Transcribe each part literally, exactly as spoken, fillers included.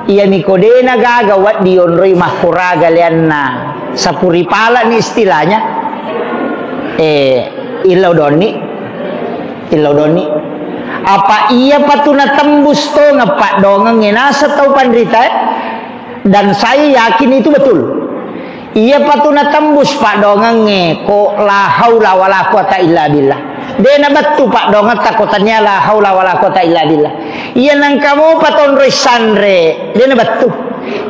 Iyami ko dena gaga wedding yonroi makkoraga leanna sapuri palani istilahnya. Eh, illau donni, illau donni. Apa iya patu natembus tongeng paddoangengnge naseng tau panrita, eh? Dan saya yakin itu betul. Iya patu natembus paddoangengnge ko la haula wala quwata illa billah. De nabettu paddoangetta ko tania la haula wala quwata illa billah. Iya nengka mopa tonroi sanre, de nabettu.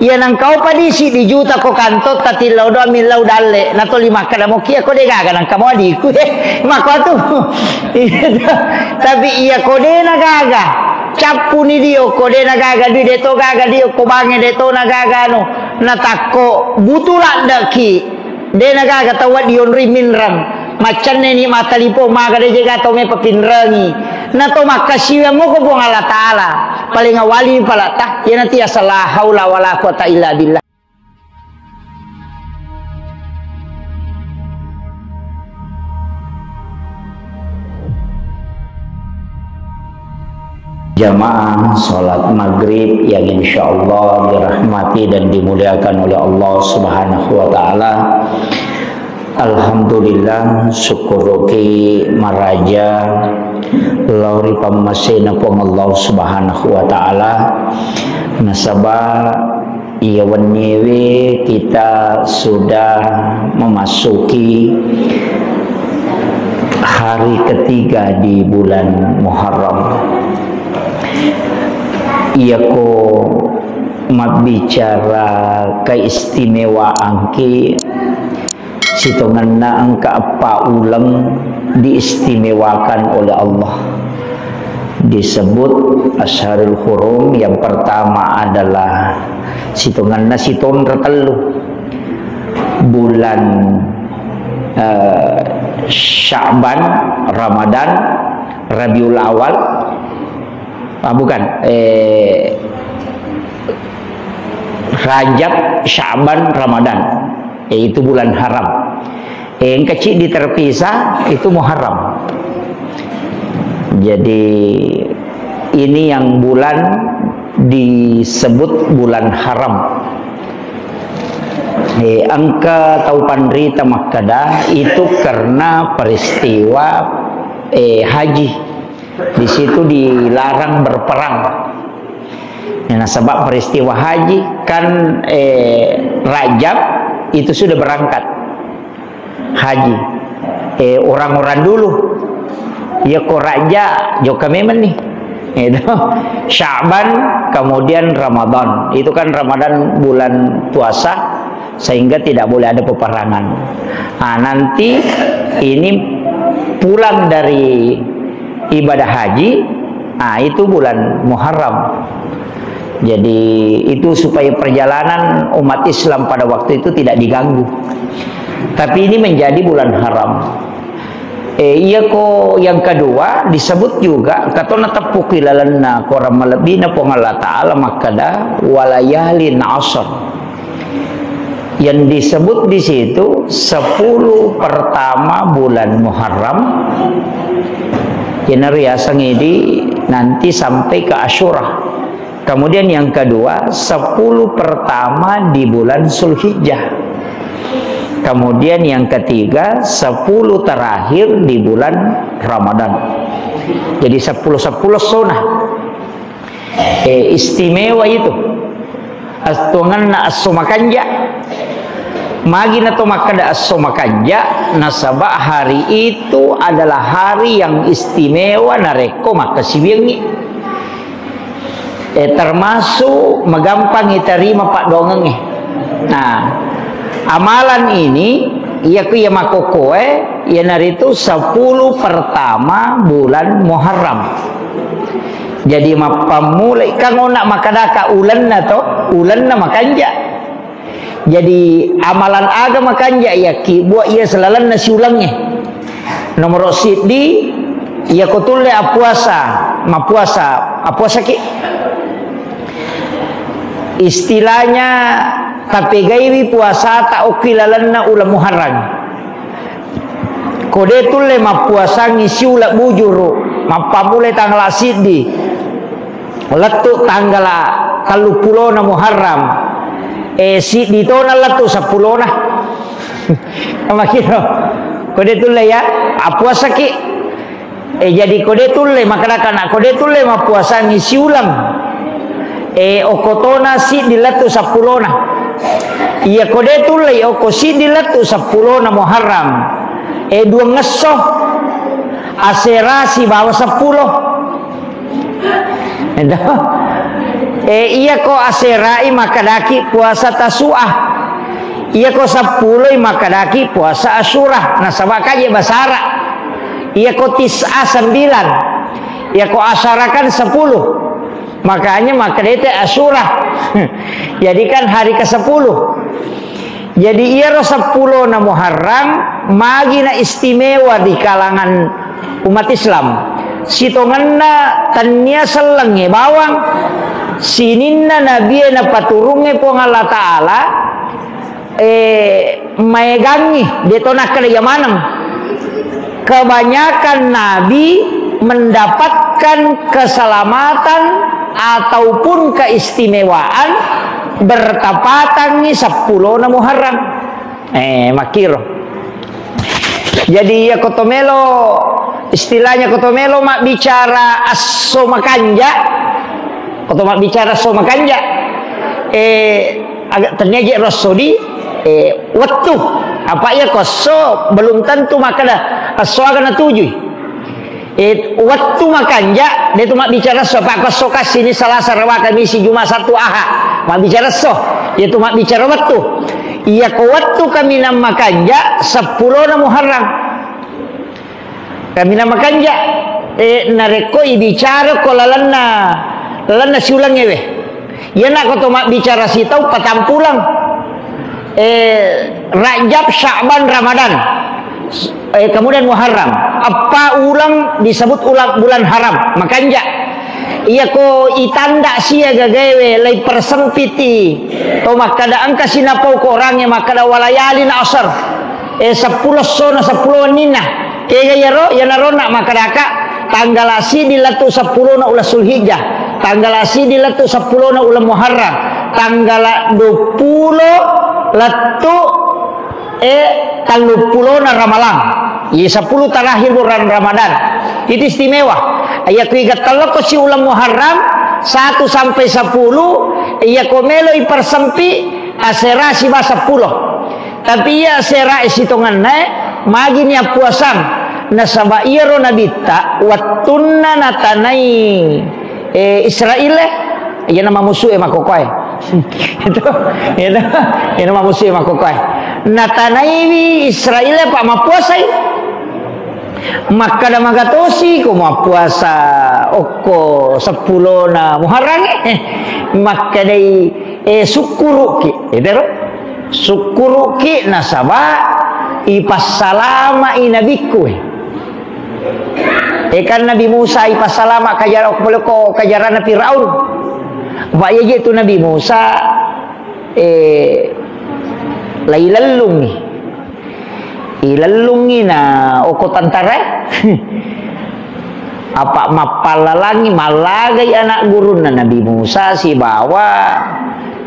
Iya nengka opa disi di juta ko kantotta tillau doang millau dalle, natoli makkeda mokia ko de gaga nengka mo adiku, eh, mako atu. Iya, tapi iya ko de na gaga, cappuni dio ko de na gaga dui, de to gaga dio ko bange, de to na gaga anu, natakko butu laddeki. De na gaga tau wedding yonroi minreng. Maccenneni mattalipong maga de je gaga tau meppa pinrengi. Na to makkasiwiang moko Puang Allah Taala. Paling awali palatta. Iyanatu yaseng la haula wala quwata illa billah. Jamaah salat maghrib yang insya Allah dirahmati dan dimuliakan oleh Allah Subhanahu wa Ta'ala. Alhamdulillah, syukuruki maraja lao ri pammasena Puang Allah Subhanahu wa Ta'ala. Nasaba iya wenniewe kita sudah memasuki hari ketiga di bulan Muharram. Iyako mabbicara keistimewaanki, sitongenna engka eppa uleng diistimewakan oleh Allah. Disebut Asharul Hurum, yang pertama adalah sitongenna sitonre tellu. Bulan, eh, Sya'ban, Ramadan, Rabiul Awal, ah, bukan, eh, Rajab, Sya'ban, Ramadan, yaitu bulan haram. Eh, engka ciddi terpisah, itu Muharram. Jadi, ini yang bulan disebut bulan haram. Eh, engka tau panrita makkeda, itu karena peristiwa, eh, haji. Di situ dilarang berperang. Ya, nasaba peristiwa haji kan, eh, Rajab itu sudah berangkat haji. Eh, orang-orang dulu, ya ko Raja jokka memang nih. Itu Sya'ban, kemudian Ramadan. Itu kan Ramadan bulan puasa, sehingga tidak boleh ada peperangan. Nah, nanti ini pulang dari ibadah haji, nah, itu bulan Muharram. Jadi, itu supaya perjalanan umat Islam pada waktu itu tidak diganggu. Tapi ini menjadi bulan haram. Eh, iya ko yang kedua disebut juga, katona teppuki lalenna korang malebbina Puang Allah Ta'ala makkeda, "Walayalin ashr." Yang disebut di situ sepuluh pertama bulan Muharram, yang riaseng idi nanti sampai ke Asyura. Kemudian yang kedua, sepuluh pertama di bulan Zulhijjah. Kemudian yang ketiga, sepuluh terakhir di bulan Ramadan. Jadi sepuluh sepuluh sunnah. Eh, istimewa itu. Astongenna esso makanja. Magi na to makkeda esso makanja, nasaba hari itu adalah hari yang istimewa narekko makkasiwiangngi. Eh, termasuk magampang iterima paddoangengnge. Nah, amalan ini, iya ku iya makkokkoe, iyanaritu sepuluh pertama bulan Muharram. Jadi, mappammulai, kan onna makkadaka ulenna to, ulenna makanja. Jadi, amalan aga makanja iyakki buat iya selalenna siulengnge. Nomoro siddi, iyako tulle appuasa, mappuasa, appuasaki. Istilahnya, tapegaiwi puasata okki lalenna uleng Muharram. Ko de tulle mappuasangngi siuleng bujuru, mappammulai tanggala siddi, lettu tanggala telluppulona Muharram. Eh, siddi tona lettu seppulona. Makiro. Ko de' tulle ya, appuasaki. Eh, jadi ko de' tulle, makkedaka na ko de' tulle mappuasangi siuleng. Eh, okko tona siddi lettu seppulona. Iya ko de' tulle, okko siddi lettu seppulona Muharram. Eh, duangngesso. Asera sibawa seppulo. Ento. Eh, iya ko aserai makkedaki puasa Tasu'a. Iya ko seppuloi makkedaki puasa Asyura. Nasaba kaje basara. Iya ko tis'a sembilan. Iya ko asyara kan sepuluh. Makanya makkedete Asyura. Jadi kan hari kesepuluh. Jadi iyaro seppulona Muharram magi na istimewa di kalangan umat Islam. Sitongenna tennia sellengnge bawang, sininna nabie napaturungnge Puang Allah Ta'ala, eh, maegangngi, de' to nakkeda iya maneng. Kebanyakan nabi mendapatkan keselamatan ataupun keistimewaan bertepatangngi seppulona Muharram. Eh, makkiro. Jadi, iya ko to melo, istilahnya ko to melo mabbicara esso makanja, ko to mabbicara esso makanja, eh, agak tennia je ro esso di, eh, wettu. Apa iya ko esso belum tentu makkeda esso aga natujui. Eh, wettu makanja, de' tu mabbicara esso, apa ko esso kasi ni Salasa, Rabu, Kamisi, Juma, Sabtu, Aha. Mabbicara esso, iya tu mabbicara wettu. Iya ko wettu kaminang makanja, seppulona Muharram. Kaminang makanja, eh, narekko ibicara ko lalenna, lalenna siulengngewe. Iyana ko to mabbicara sitaung patampuleng. Eh, Rajab, Sya'ban, Ramadan. Eh, kemudian Muharram. Eppa uleng disebut uleng, bulan haram. Makanja. Iya ko itanda siaga gaewe, lai persempiti. To makkeda engka sinapau korangnge makkeda walayalin asar. Eh, seppulo essona, seppulo wenninna. Kega iyaro? Iyanaro na makkedaka, tanggala siddi lettu seppulona uleng Sulhijjah, tanggala siddi lettu seppulona uleng Muharram, tanggala duappulo lettu, eh, telluppulona Ramalang. Iya, sepuluh terakhir bulan Ramadan. Itu istimewa. Iya, ku iga tellokko si uleng Muharram, satu sampai sepuluh, iya ko melo ipersempi, asera siba seppulo. Tapi iya asera sitongenna, eh, magini appuasang. Nasaba iyaro nabitta, wettunna natanai, eh, Israel, eh, iyana mamusu e makkokoe. Itu, itu, iyana mamusu e makkokoe. Natanaiwi Israel, eh, pa mappuasai. Makkada magatosi ko mappuasa okko seppulona Muharram, eh, makkadai, eh, sukkuruki, itu ro? Sukkuruki nasaba ipassalama'i nabikku, eh. Eh, kan Nabi Musa ipassalama kajara-, ko kajarana Firaun. Apa iya je tu Nabi Musa, eh, lailellungi. Ilellungi na oko tantara. Apa mappallalangi, mallagai anak gurunna Nabi Musa sibawa,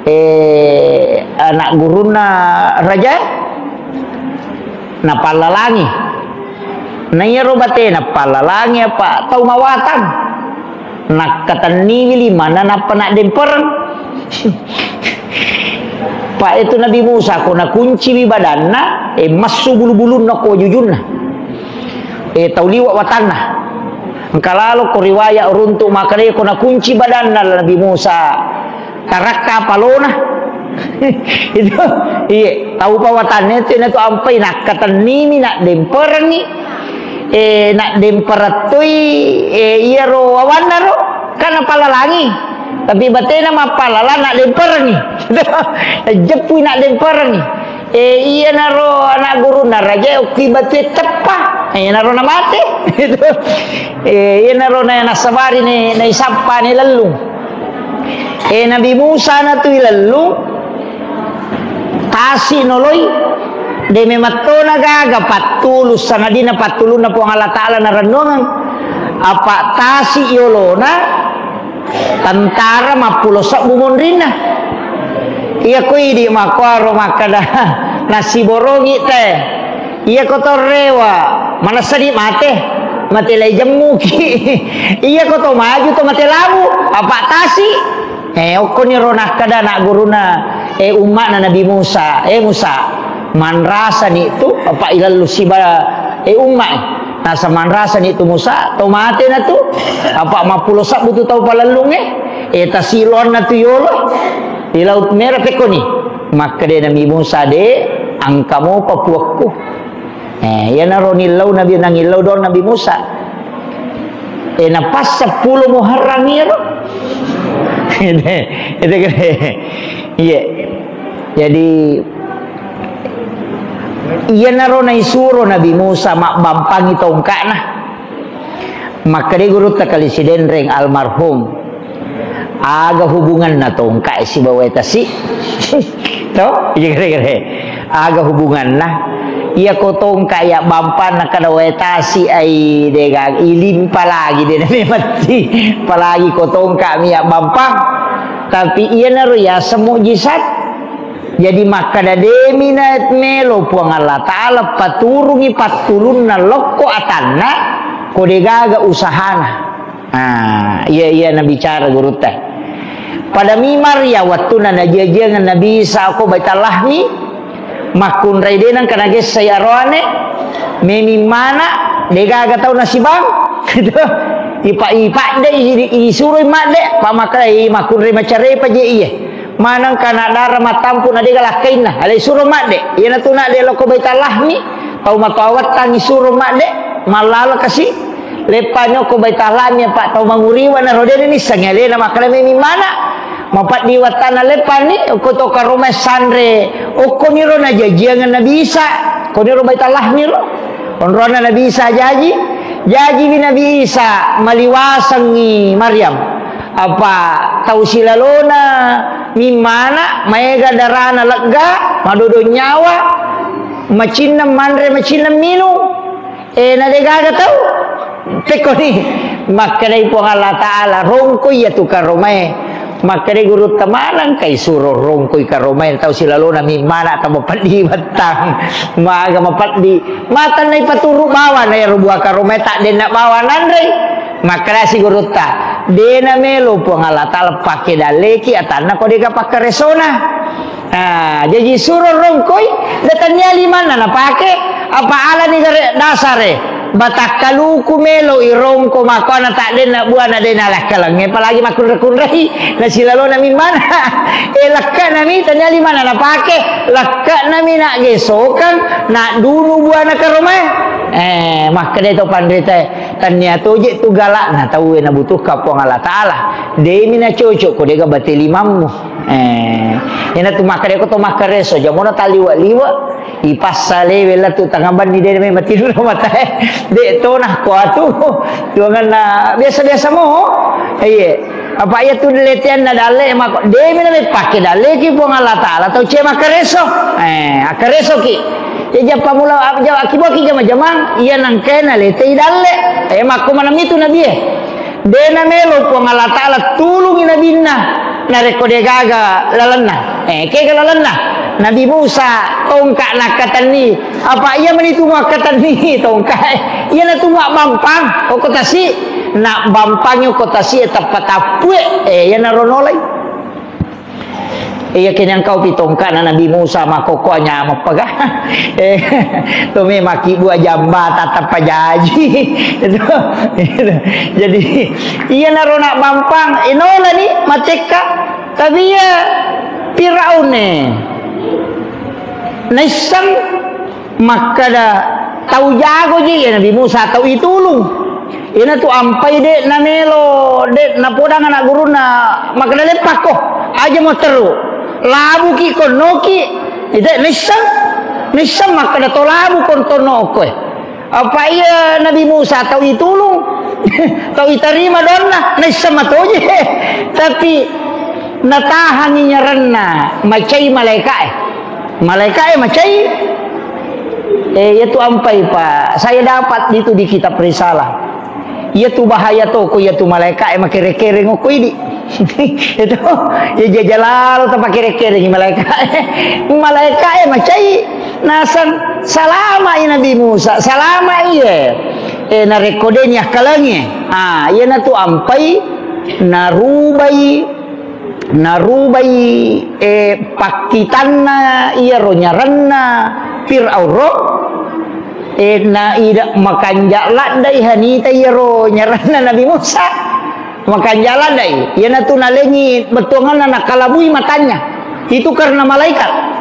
eh, anak gurunna raja, napallalangi. Na iyaro batena pallalangi apa tau mawatang. Nakkatenniwi limanna nappa naddempereng. Pa itu Nabi Musa ko nakunciwi badanna, eh, massu bulu-bulunna ko wajujunna. Eh, tau liwa watanna. Engka lalo ko riwaya runtu makkeda ko nakunci badanna Nabi Musa, tarakka palona. Itu, iye, tau pa watanna itu, itu ampai nakkatennimi, naddemperengi. Eh, naddemperettui, eh, iyaro wawanna ro, kan napallalangi. Tapi batena mappallala, naddemperengi. Jeppui naddemperengi. Eh, iyanaro anak gurunna raja, okki batue teppa. Eh, iyanaro namate. Eh, iyanaro na, nasabari ni, naisappa ni lellung. Eh, Nabi Musa natui lellung, tasi noloi, de memettona gaga pattulu, sangadinna pattulunna Puang Allah Ta'ala narennuangeng. Apa tasi yolona, Tentara mappulo sebbu monrinna. Iya ko idi makkuaro makkeda, nasiborongi te. Iya ko to rewa, manessani mate. Mate lai jemmuki. Iya ko to maju to mate labu, apa tasi. Eh, okkoniro nakkeda anak guruna, eh, umma'na Nabi Musa, eh, Musa, manrasani tu, apa ilallu siba, eh, umma, eh. Nasa manrasani tu Musa, tau mate na tu, apa mappulo sebbu tu tau palellungnge, eh, tasiloanna tu yolo, di Laut Merah pekkoni. Makkeda Nabi Musa, de, engka mopa puakku. Eh, iyanaro nillau Nabi, nangillau doang Nabi Musa. Eh, na pas seppulo Muharram iyaro. Itu, itu kira. Iya. Jadi, iyanaro naisuro Nabi Musa mabbampangi tongka'na. Makkeda gurutta kali Sidenreng almarhum, aga hubunganna tongka sibawa wae tasi? To? Iya, kere-kere. Aga hubunganna? Iya ko tongka ya bampanna kada wae tasi ai dega ilimpa lagi de na matti. Apalagi ko tongka mi ya bampang. Tapi iyanaro ya semujizat. Jadi makkeda, demi na melo Puang Allah Ta'ala paturungi pattulunna lokko atanna, ko degaga usahana. Ah, iya, iya nabicara gurutta. Pada mimar ya wattuna najiajiangeng Nabi Isa ko Baitul Lahmi, makkunrai de nengka nagessai aroane, memi mana, degaga tau nasibang. Ipa-, ipadde, i-, isuroi madde, pa makkeda, i makkunrai macarepa je iye. Maneng kana dara mattampu na dega lakkainna. Ale suro madde. Iyanatu na de lokko Baitul Lahmi. Tau matoa wettangi suro madde. Mallala kasi. Leppa nyokko Baitul Lahmi apa tau manguriwa na rodene nissengi alena makkeda memi mana. Mapaddi wettanna leppani okko to karomai sanre. Okkoniro najajiangeng Nabi Isa. Koniro Baitul Lahmi ro. Onronna Nabi Isa jaji, jajiwi Nabi Isa maliwasengngi Maryam. Apa tau silalona mimmana, maega darana legga, madodo nyawa, macinneng manre, macinneng minung. Eh, na degaga tau. Pekkoni, makkedai Puang Allah Ta'ala, rongkoi iyatu karomae. Makkedai gurutta, manengkai suro rongkoi karomae tau silalona mimmana tau mapeddi wettang. Maga mapeddi. Matannai paturu bawana ero buah karomae taddenna bawa nanrei. Makkedasi gurutta, dena melo Puang Allah Ta'ala pake dalleki atanna ko dega pakkaresona. Ah, jaji suro rongkoi, de tannia limanna napake, apa alani gare dasare. Batakkaluku melo irongko makkoana taddenna buana dena lakkalengnge, apalagi makkunre-kunrei, nasilalona mimmana. Eh, lakkana mi tannia limanna napake, lakkana mi nak gesokang, nak dunu buana karomae. Eh, makkeda to panritae, tannia toje tu galakna tauwe nabutuhka Puang Allah Ta'ala. Demi nacocok ko dega bate limammu. Eh, ina tu makkeda ko to makkareso, jamona taliwa-liwa, ipassa lewe latu tangabanni de me matinro matae. De tona ko atu. Tuanganna biasa-biasa mo. Iye. Apa iya tu leteanna dalle mako. De mi na pake dalle ki Puang Allah Ta'ala tau ce makkareso. Eh, akkareso ki. Ya jappa mula, ja-, akiboki jama-jamang, iya nangkena letei dalle. Eh, makko manami tu nabie. Dena melo Puang Allah Ta'ala tulungi nabinna narekko degaga lalenna. Eh, kega lalenna? Nabi Musa tongka nakkatenni. Apa iya meni tu makkatenni tongka? Iyana tu mabbampang okko tasi. Nak bampangi okko tasi e tappa tappue. Eh, iyana ronolai. Iya, kenyang kau pi tongka'na Nabi Musa makkokkoe nyameng paga. Eh, to me makkibua jamba tatappa jaji. Itu, itu. Jadi, iyanaro nak bampang, inolani matekka. Tapi iya Firaun e. Naisseng Makkeda, "Tau jago ji iya Nabi Musa, tau itulung." Iyanatu ampai de namelo, de napodang anak gurunna, makkeda, "Leppakko, aja mo teru. Labuki konnoki." Ite nisseng, nisseng makkeda, "To labu kontonno okkoe." Apa iya Nabi Musa tau itulung, tau itarima doanna, naisseng matoje. Tapi natahangi nyaranna, macai malaikae. Malaikae macai. Eh, iyatu ampai, Pak. Saya dapat itu di kitab risalah. Iya tu bahaya to ko iya tu malaika'e makere-kereng okko idi. Itu, ya jajalalo tapakere-kerengi malaika'e. Malaika'e macai nasang salama i Nabi Musa, salama iye. Eh, narekko de ni akkalengi. Ah, iyana tu ampai narubai narubai, eh, pakkitanna iyaro nyaranna Fir'aun ro, eh, na ida makanja laddai hanita iyaro nyaranna Nabi Musa. Makanja laddai, iyanatu nalengi bettuanganna nakalabui matanya. Itu karena malaikat.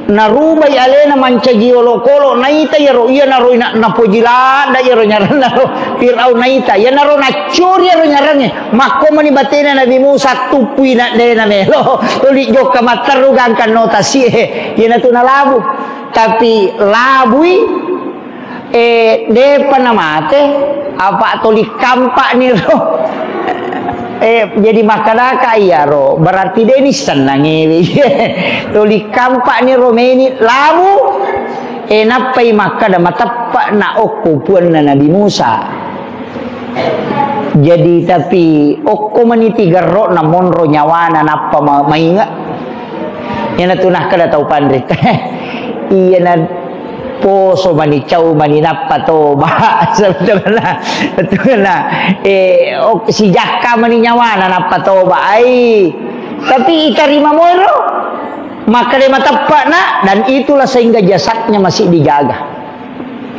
Narubai alena mancaji olokolo, naita iyaro, iyanaro ina-, napoji ladda iyaro nyaranna ro Firaun naita. Iyanaro naccuri iyaro nyarangnge. Makko mani batena Nabi Musa tuppui na dena melo. Tuli jokka matteru gangkanno tasie. Iyanatu nalabu. Tapi labui Eh, depa namate, apa toli kampa'ni ro. Eh, jadi makkedaka iyaro, berarti deni sennangewe. Toli kampa'ni ro meni labu. Eh, nappai makkeda mateppe'na okko puanna Nabi Musa. Jadi, tapi okko mani tigerro'na monro nyawana nappa ma-, mainga. Iyanatu nakkeda tau panrita. Iyana poso mani, cau mani, nappa toba. Sebetulna, betulna, eh, ok, sijakka mani nyawana, nappa toba. Ai, tapi itarima moiro, makkeda mateppe'na, dan itulah sehingga jasadnya masih dijaga.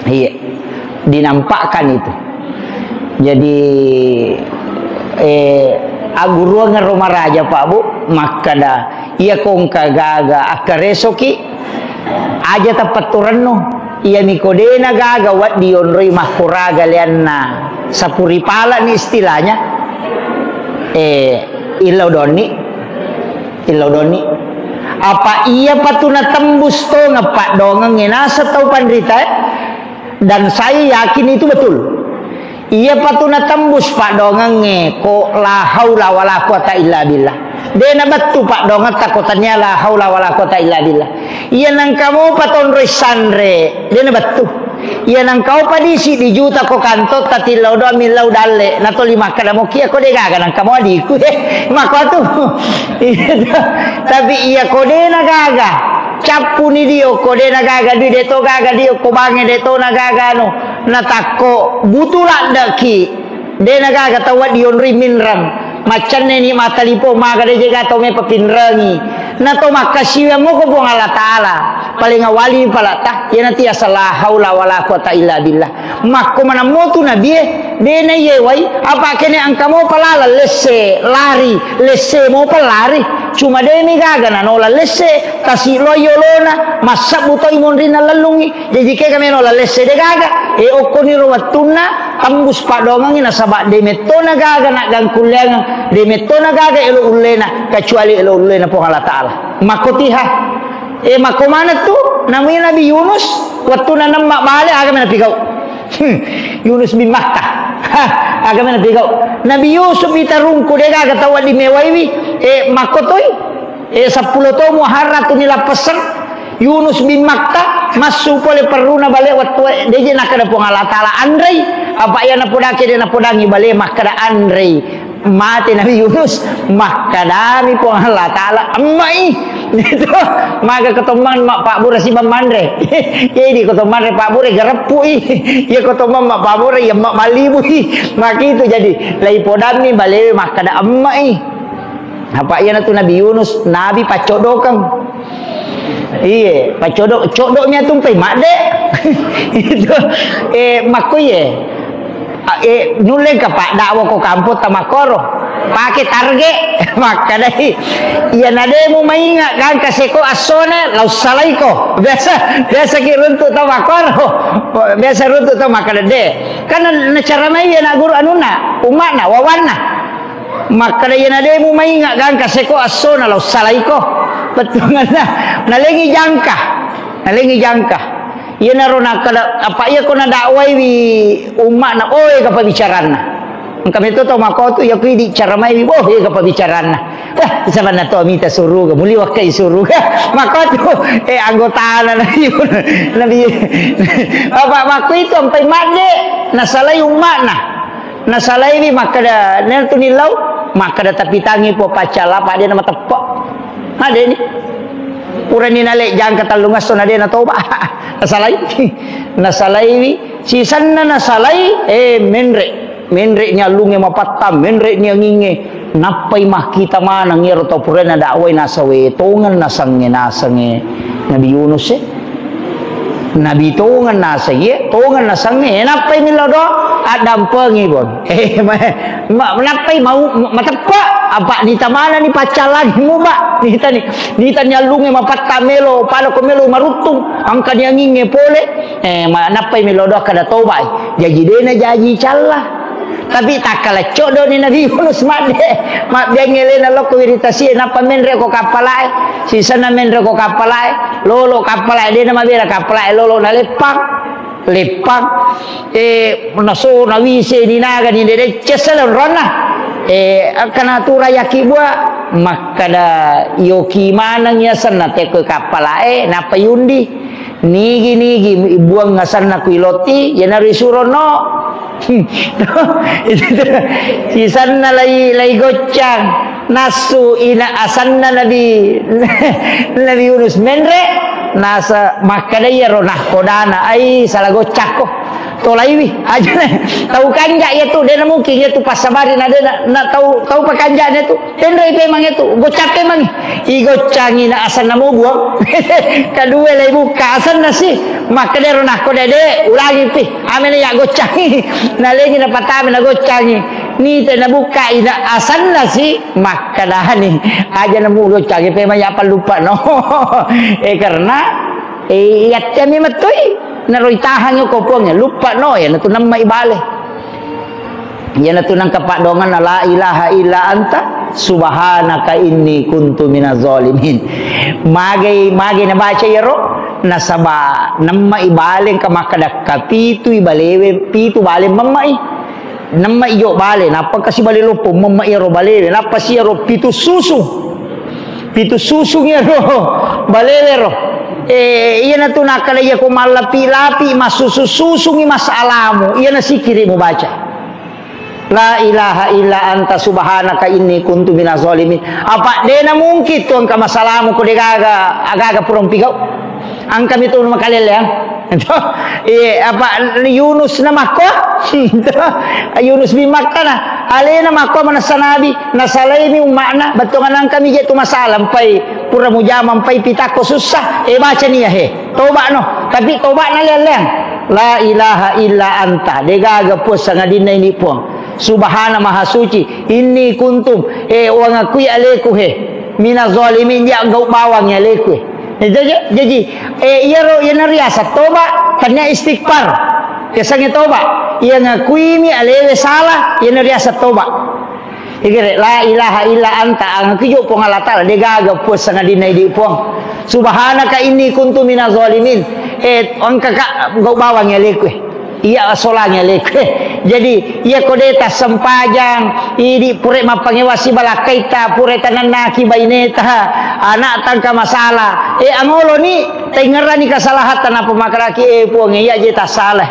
Iya, dinampakkan itu. Jadi, eh, agguruang ro maraja, Pak Bu, makkeda, iya kongka gaga akkaresoki, aja tapatturennu. Iya miko dena gaga waddi onroi makkuraga leanna sapuri pala ni istilahnya. Eh, illau donni. Illau donni. Apa iya patu natembus tongeng paddoangengnge naseng tau panrita, eh? Dan saya yakin itu betul. Iya patu natembus paddoangengnge ko la haula wala quwata illa billah. De nabettu paddoangetta ko tania la haula wala quwata illa billah. Iya nangka mopa tonroi sanre, de nabettu. Iya nangka opa disi dijuta ko kantotta tillau doang millau dalle, natoli makkeda mokia ko de gaga nangka mo adiku, eh, mako atu. Iya to. Tapi iya ko de na gaga, cappuni dio ko de na gaga dui, de to gaga dio ko bange, de to na gaga anu, natakko butu laddeki. De na gaga tau wedding onroi minreng. Maccenneni mattalipong, maga de jega tau mepa pinrengi. Na to makkasiwiang moko Puang Allah Taala. Paling awali palatta, iyanatu yaseng la haula wala quwata illa billah. Makko manammo tu nabie, de na iyewai, apa kene angka mopa laleng lesse, lari, lesse mopa lari. Cuma de mi gaga nanola lesse, tasi lo yolona, massebbu toi monrinna lellungi. Jaji kega melo lalesse de gaga, e okkoniro wettunna tembus paddoangengngi nasaba de metto na gaga naggangkulleangeng, de metto na gaga elo ullena, kecuali elo ullena Puang Allah Taala. Makkotiha. E makko maneng tu, namui Nabi Yunus, wettunna nemma bale, aga mena pigau. Hmm, Yunus bin Matta. Ha, aga mena pigau. Nabi Yusuf itarungku de gaga tau wedding mewaiwi, e makkotoi. Eh, seppulo to Muharram tu nilappesseng Yunus bin Matta, massu pole perruna bale wettu e, de je nakkeda Puang Allah Taala, "Anrei." Apa iya napodake de napodangi bale makkeda, "Anrei." Mate Nabi Yunus, makkedami Puang Allah Taala, "Emmai." Itu maga kotommang mak pabbura sibang manre. Jadi kotommang re pabbura gareppu i. Ya kotommang mak pabbura ya mak malibu i. Maki itu jadi lai podammi balewe makkeda, "Emmai." Apa iyanatu Nabi Yunus, Nabi paccodokeng. Iye, paccodok, codok mi atumpai madde. Itu, eh, makko iye. A, eh, nulle ka paddawa ko kampong tamakkoro. Pake target. Makkedai, iya nademu mainga gangka seko assone, lau salaiko. Biasa, biasa ki runtuk tau makkoro. Biasa runtuk tau makkeda de. Kan na, nacara mai iya na guru anunna, umma'na, wawanna. Makkeda, "Iyana de mumainga gangka seko assona lao salaiko." Bettuanganna, nalengi jangka. Nalengi jangka. Iyanaro nakkeda, apa iya ko nadakwaiwi umma'na, oh, ega pabbicaranna. Engka meto tau makotu, iya ko idi cara maiwi, oh, ega pabbicaranna. Wah, sabanna to mita suruga, muli wakkai suruga. Makotu, eh, anggotana Nabi, Nabi. Apa makku itu ampai madde, nasalai umma'na. Nasalaiwi makkeda, nentu nillau, makkeda tapitangi po paccala, pa de' na mateppe'. Ade' ni. Purani nale jangka tellungesso na de' na toba. Nasalai. Nasalaiwi. Sisenna nasalai, eh, menre'. Menre' ni allungnge mapatta, menre' ni angingnge. Nappai makkita maneng iyaro tau purana dakwai nasawe tongeng nasengnge, nasengnge Nabi Yunus e. Nabi tongeng nasengnge, tongeng nasengnge. Eh, nappai millau do, addampengi bon. Eh, ma-, ma-, nappai mau ma-, mateppe', apa nita maneng ni paccalangi muba. Nita ni, nita ni allungnge mapatta melo, pada ko melo maruttung, angka ni angingnge pole. Eh, ma-, nappai millau do kada tobai. Jaji de' na jaji calla. Tapi takkala coddo ni Nabi Yunus madde, mabbiang elena lokko wiritasie, nappa menre' ko kappalae, sisenna menre' ko kappalae, lolo kappalae, de' na mabela kappalae, lolo na leppang, leppang, eh, naso, nawise, ni naga, ni dede, cessele ronna, eh, akkana tu rayaki bua, makkada yoki maneng yasenna tekko kappalae, nappa yundi, nigi, nigi buang asenna kui lotti, yenaro isuro no, Itu tuh, sisanna lai, lai goccang. Nassu ina asanna Nabi, Nabi Yunus menre, nasa makkeda iyaro nahkodana, "Ai, salah goccakko." Tolaiwi, aja na. Tau kanja iya tu, de' na mungkin iya tu passabari na de' na, na tau, tau pakanja iya tu. Tenroi pemang iya tu, goccang pemang. Igoccangi na asanna mo buang. Kadua lai bukka asanna si. Makkedaro nakko dede, ulangi pi. Amena ya goccangi. Nalengi na patame na goccangi. Nite na bukka ina asanna si. Makkedani. Aja na mu goccangi pemang ya pallupa no. Eh, karena, eh, yattemi mettui. Naroi tahangi ko puang ya. Lupa no ya, natu namma ibale. Iyanatu nangka paddoanganna, "La ilaha illa anta subhanaka inni kuntu minaz zalimin." Magai, magai nabaca iyaro, nasaba namma ibale engka makkeda kapitui balewe, pitu bale mamma'i. Namma ijo bale, nappa kasi bale loppo, mamma iyaro balewe, nappa si iyaro pitu susu. Pitu susu iyaro balewe ro. Eh, iyanatu nakkeda iya ko mallapi-lapi, massusu-susungi masalamu, iyana sikiri mubaca. La ilaha illa anta subhanaka inni kuntu minaz zalimin. Apa dena mungkin tu engka masalamu ko degaga, agaga purong pigau. Angka mitu makaleleang. Iya, apa Yunus na makko? Yunus bin Matta na. Alena makko manessa nabi, nasalaimi umma'na, bettuanna engka mi je tu masalah, empai pura mujama, empai pitakko susah. Eh, baca nia he. Toba no. Tapi toba na leleang. La ilaha illa anta. Degaga puang sangadinna ini puang. Subhana maha suci. Inni kuntum. Eh, uangakui aleku he. Mina zalimin dia gau bawang aleku he. Eh, jaji, jaji, eh, iyaro, iyana riasa toba, tania istighfar. Yasange toba. Iya ngakuimi alewe salah, iyana riasa toba. Igere, la ilaha illa anta, angkijo Puang Allah Ta'ala, degaga puang sangadinna idi puang. Subhanaka inni kuntu minaz zalimin. Eh, engka ka gau bawang ya leku. Iya solang ya leku. Jadi, iya kode tassempajang, idi pure mappangewa sibalakkaita, pure tanannaki baineta, anak tangka masalah. Eh, angolo ni, tengerani kasalahan tanapa makaraki, eh, puang, iya je tassalah.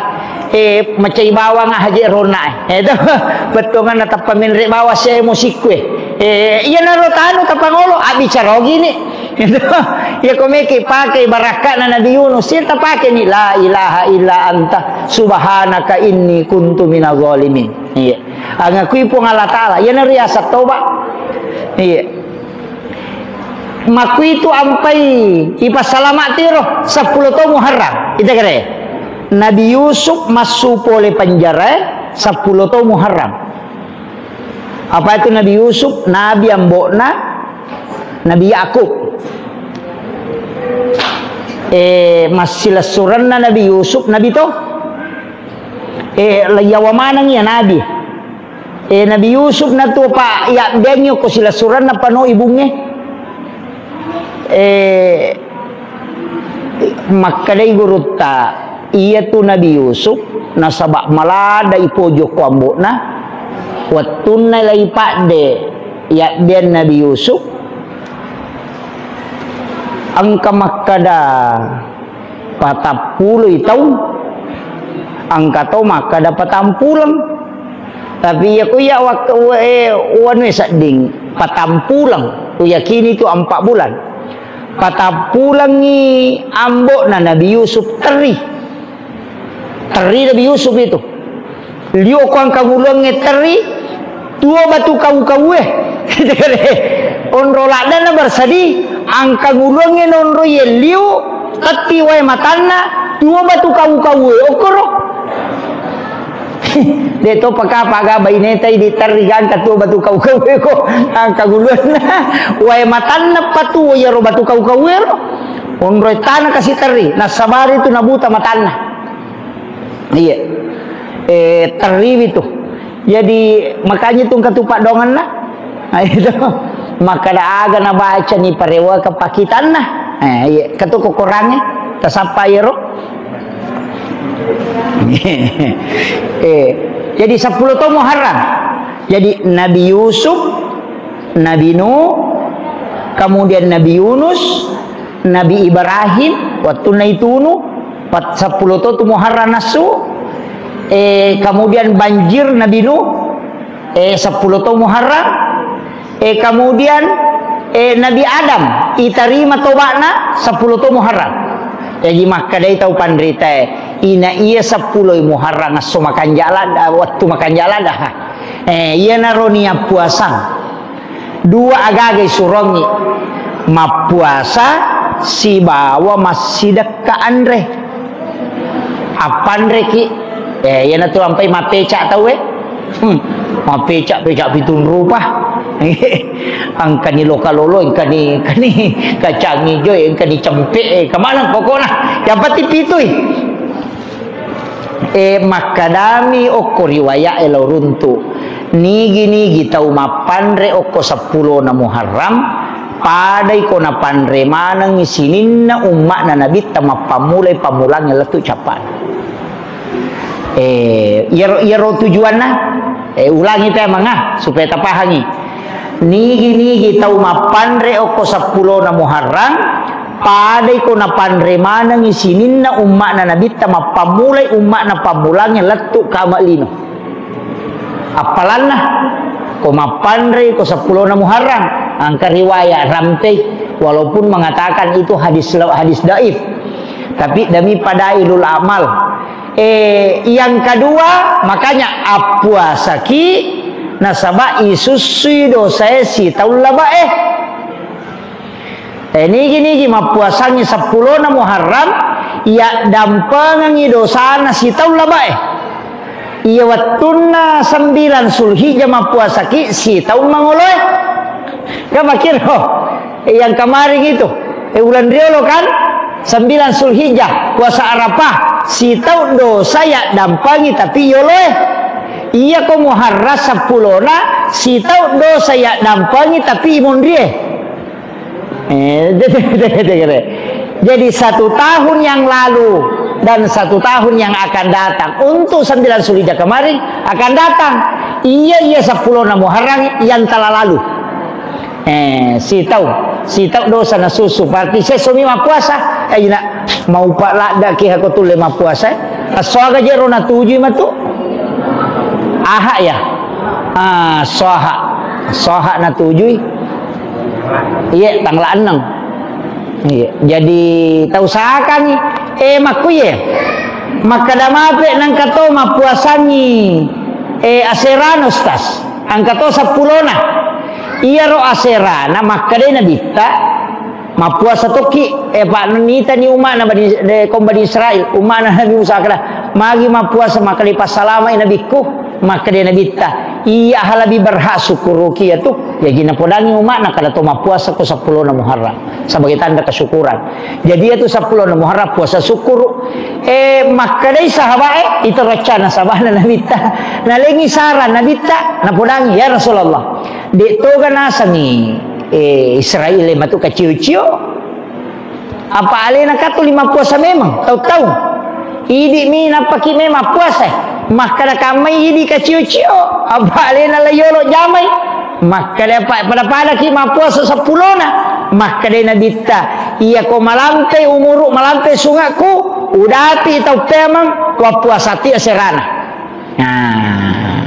Eh, macai bawang aja rona, eh. Eh, to, bettuanna tappa menre bawang se musikku, eh. Eh, iya naro tanu tappa ngolo, abbicara gini. Iya ko meki pakai barakkana Nabi Yunus, sita pakai ni, "La ilaha illa anta, subhanaka inni kuntu minaz zalimin." Iya. Angakui Puang Allah Ta'ala, iya naro riasa toba. Iya. Makuitu ampai ipassalama tiro seppulo to Muharram. Ita kere. Nabi Yusuf massu pole penjara seppulo to Muharram. Apa itu Nabi Yusuf? Nabi ambo'na Nabi Yakub. Eh, massilessurenna Nabi Yusuf, Nabi to. Eh, layawa maneng ya Nabi. Eh, Nabi Yusuf natu pa yabbengi ko silessurenna pano ibunge. Eh, makkedai gurutta, iyatu Nabi Yusuf, nasaba malada ipojo ko ambo'na, wettunna lai padde yabbeang Nabi Yusuf, engka makkeda patappuloi taung, engka to makkeda patampuleng. Tapi iya ku iya wak-, eh, wanue sedding, patampuleng, kuyakini itu empat bulan. Patampulengngi ambo'na Nabi Yusuf terri. Terri Nabi Yusuf itu. Liu ko angkanguluangnge terri, tuo batu kau-kaue. Onro laddanna bersedi, angkanguluangnge nonro ye liu, tetti wae matanna, tuo batu kau-kaue, okkoro. De' to pakapa ga baineta idi terri gangka tuo batu kau-kaue ko angkanguluanna. Wae matanna patuo iyaro batu kau-kaue ro. Onroi tana kasi terri, nassabari tu nabuta matanna. Iya. Eh, terriwi tu. Jadi, makanya tu engka tu paddoangenna. Nah, itu. Makkeda aga nabaca ni parewa ke pakitanna. Eh, iya. Ketu kokorangnge. Tasappa iyaro. Eh, jadi seppulo to Muharram. Jadi Nabi Yusuf, Nabi Nuh, kemudian Nabi Yunus, Nabi Ibrahim, wattunna itunu, pat-, seppulo to tu Muharram nassu, eh, kemudian banjir Nabi Nuh, eh, seppulo to Muharram, eh, kemudian, eh, Nabi Adam, itarima toba'na seppulo to Muharram. Jaji makkedai tau panritae, ina iya seppulo Muharram esso makanja ladda, wettu makanja ladda. Eh, iyanaro niat puasang. Dua agaga isurongngi, mappuasa sibawa massidekka anre. Appanreki, eh, iyanatu ampai mappeca tauwe. Hmm, mappeca-peca pitung rupa. Engkani loka-lolo, engkani, engkani kacang ijo, engkani cempe, eh, kemana pokokna. Yang penting pitui. Eh, makkadami okko riwayat e lao runtu. Nigi-nigi tau mappanre okko seppulona Muharram, padai ko napanre manengngi sininna umma'na Nabitta mappammulai pammulangnge lettu cappa'na. Eh, iyaro, iyaro tujuanna, eh, ulangi te manga, supaya tapahangi. Nigi-nigi tau mappanre okko seppulona Muharram, padai ko napanre manengngi sininna umma'na Nabitta mappammulai umma'na pammulangnge lettu kama lino. Appalanna, ko mappanre ko seppulona Muharram, angka riwayat rampei, walaupun mengatakan itu hadis, hadis daif, tapi demi fadailul amal. Eh, yang kedua, makanya appuasaki nasaba isussui dosae sitaung labae. Eh, nigi-nigi mappuasangngi seppulona Muharram, iya dampengengngi dosana sitaung labae. Iya wettunna sembilan Sulhijjah mappuasaki sitaung mangoloe. Kan makkiro, eh, yang kemarin itu, eh, ulan riolo kan, sembilan Sulhijjah, puasa Arafah, sitaung dosa iya dampengi tapi yoloe. Iya ko Muharram seppulona, sitaung dosa iya dampengi tapi imonrie. Eh, jadi satu tahun yang lalu dan satu tahun yang akan datang, untuk sembilan Sulhijjah kemarin akan datang. Iya, iya, seppulona Muharram yang telah lalu. Eh, sitau, sitau dosa nasusu. Berarti sesomi mappuasa. Eh, ina, mau pak ladda ki hako tulle mappuasa. Assoaga jero natujui matu. Aha ya. Ah, soha. Soha natujui. Iya, tanggal enam. Iya. Jadi tau sakani, eh, makkuye. Makkada mape nangka to mappuasangi, eh, aserana, Ustaz. Angka to seppulona. Iyaro aserana makkadai Nabitta, mappuasa tokki, eh, pa nitani umma'na Bani, eh, kaum Bani Israel, umma'na Nabi Musa kada, magi mappuasa makkadai passalamai nabikku, makkadai Nabitta, iya halabi berhak sukkuruki iyatu, jaji napodangi umma'na kada to mappuasa ko seppulona Muharram sebagai tanda kesyukuran. Jadi iyatu seppulona Muharram puasa sukkuru. Eh, makkadai sahabae, itu reccana sahabana Nabitta. Nalengi saran Nabitta, napodangi, "Ya Rasulullah, de toga nasengi, eh, Israel matu kacio-cio. Apa alena katu lima puasa memang, tau-tau. Idi mi nappaki memang puasa." Makkada kammai idi kacio-cio, apa alena la yolo jamai. Makkada pa-, pada-padaki mappuasa seppulona. Makkada Nabitta, "Iya ko malampe umuru, malampe sungakku, udapi tau pemang, wappuasati aserana." Nah.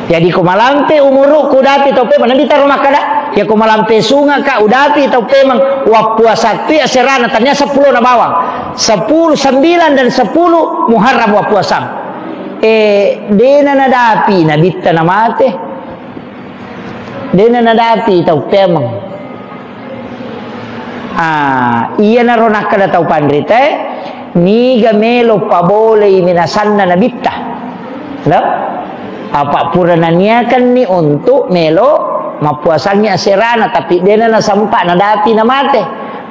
Jadi ko malampe umuru'ku udapi tau pemeng, Nabitta ro makkada, ya ko malampe sungaka udapi tau pemeng, wappuasattui aserana, tania seppulo na bawang. Sepuluh, sembilan dan sepuluh Muharram wappuasang. Eh, dena nadapi Nabitta namate. Dena nadapi tau pemeng. Ah, iyanaro nakkeda tau panritae, niga melo pabolei minasanna Nabitta. Lo? Apa pura naniakenni untuk melo mappuasangi aserana, tapi dena nasempa nadapi namate.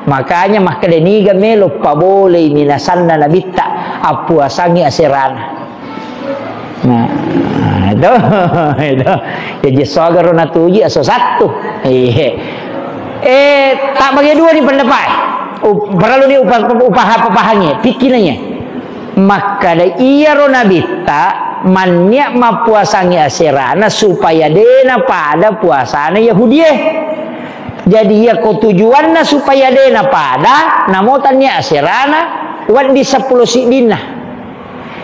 Makanya makkeda niga melo pabolei minasanna Nabitta, appuasangi aserana. Nah, itu, itu. Jadi sogaro natuji aso sattu. Iya. Eh, tak bagi dua ni pendapat. Up-, perlu ni upa-, upaha-, papahangi, pikirannya. Makkada iyaro Nabitta manniak mappuasangi aserana supaya dena pada puasana Yahudie. Jadi iya ko tujuanna supaya dena pada, namo tannia aserana, waddi seppulo siddinna.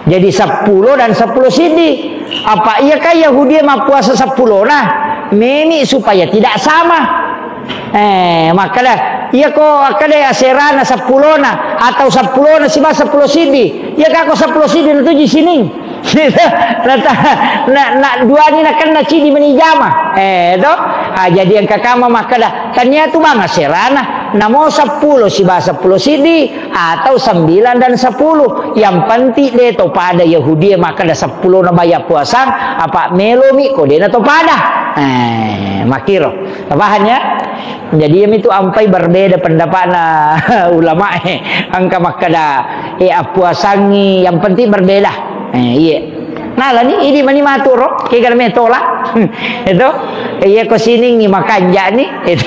Jadi seppulo dan seppulo siddi. Apa iya kan Yahudi mappuasa seppulona? Memi supaya tidak sama. Eh, makkada, iya ko akkada aserana seppulona atau seppulona siba seppulo siddi. Iya kako seppulo siddi natuji sining. Nata-, na, na, duani nakenna cidi meni jama. Eh, to? Ah, jadi engka kama makkada, tania tu bang aserana, namo seppulo siba seppulo siddi, atau sembilan dan sepuluh. Yang penting de to pada Yahudi makkada seppulo na baya puasang, apa melomi ko de na to pada. Eh, makiro. Paham ya? Jadi, iya mitu ampai berbeda pendapatna ulama, eh. Engka makkada, eh, appuasangi, yang penting berbeda. Eh, iya. Nalani, idi mani matu ro, kega me tola. Itu, iya ko siningi makanjani, itu.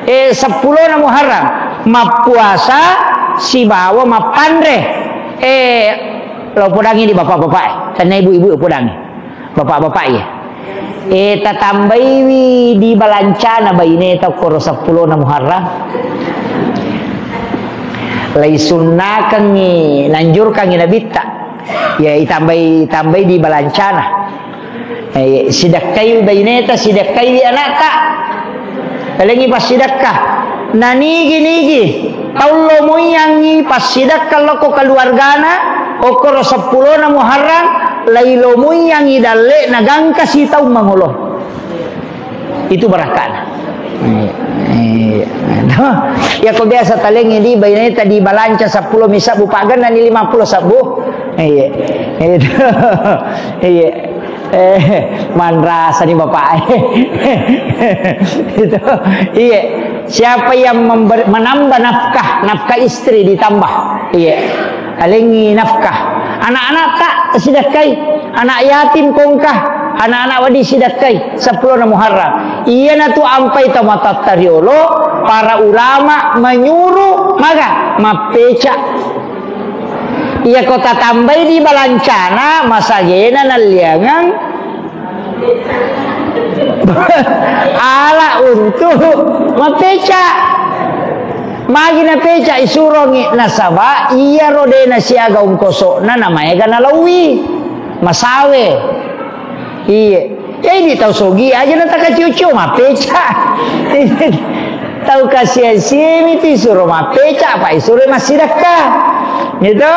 Eh, seppulona Muharram, mappuasa sibawa mappanre. Eh, lo podangi di bapak-bapak, eh. Tanna ibu-ibu podangi. Bapak-bapak, iya. Eh, tatambaiwi di balancana baineta okkoro seppulona Muharram. Laisunnakengngi, nanjurkangngi Nabitta. Ya, itambai, tambai di balancana. Eh, sidekkai baineta, sidekkaiwi anakta. Talengngi passidekka. Nanigi-nigi tau lo muiyangngi passidekka lokko keluargana, okkoro seppulona Muharram, lailo muiyangngi dalle na gangka sitaung mangolo. Itu barakkana. Iya, iya. Iya, ko biasa talengngi di baineta di balanca seppulo mi sebbu, pagennani lima puluh sebbu. Iya. Itu. Iya. Eh, manrasani bapak. Itu. Iya. Siapa yang member-, menambah nafkah, nafkah istri ditambah. Iya. Alengi nafkah. Anak-anak tak sidekkai. Anak yatim kongkah. Anak-anak wadi sidekkai. Seppulona Muharram. Iya natu ampai tau matatta riolo, para ulama menyuruh maga mappeca. Iya ko tatambai di balancana, masagena nalliangang ala untuk mappeca. Magi napeca isurongi, nasaba iyaro de nasiaga ungkosokna namaega nalauwi. Masawe. Iye. Jadi tau sogi aja na takacio-cio mappeca. Tau kasiang-siami tu isuro mappeca, apa isuro massidekka. Gitu.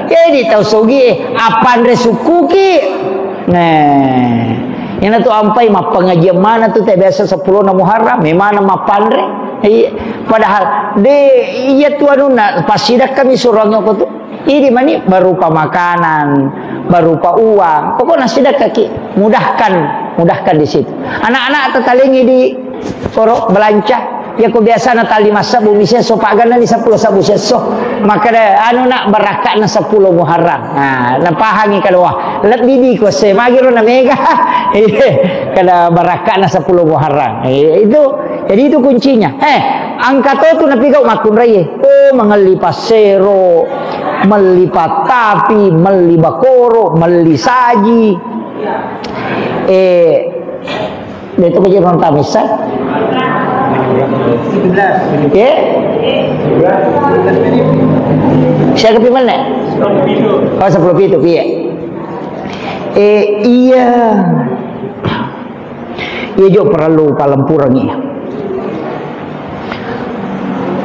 Jadi tau sogi, eh, appanre sukkuki. Nah, ina tu ampai mappengajian mana tu te biasa seppulona Muharram, memana mappanre. Iya. Padahal de iya tu anunna passidekkami suruangnge ko tu. Idi mani berupa makanan, berupa uang. Pokoknya sidekkaki, mudahkan, mudahkan di situ. Anak-anak tatalengi di koro belanja. Yako biasana tali massebbu mi sesso, pagannani seppulo sebbu sesso. Maka de, anu nak, barakka'na seppulo Muharram. Nah, napahangi kada, wah, lebbi di ko se, magiro na mega. Iya, kada barakka'na seppulo Muharram. Eh, itu, jadi itu kuncinya. Eh, angka to tu napigau makkunraie. Oh, mangelli passero, melli pattapi, melli bakoro, melli saji. Eh, de tu kaji nonton misa. Eh? Siaga pi menit? Oh, seppulo pitu, piye? Eh, iya. Iya jo perlu palempurengi.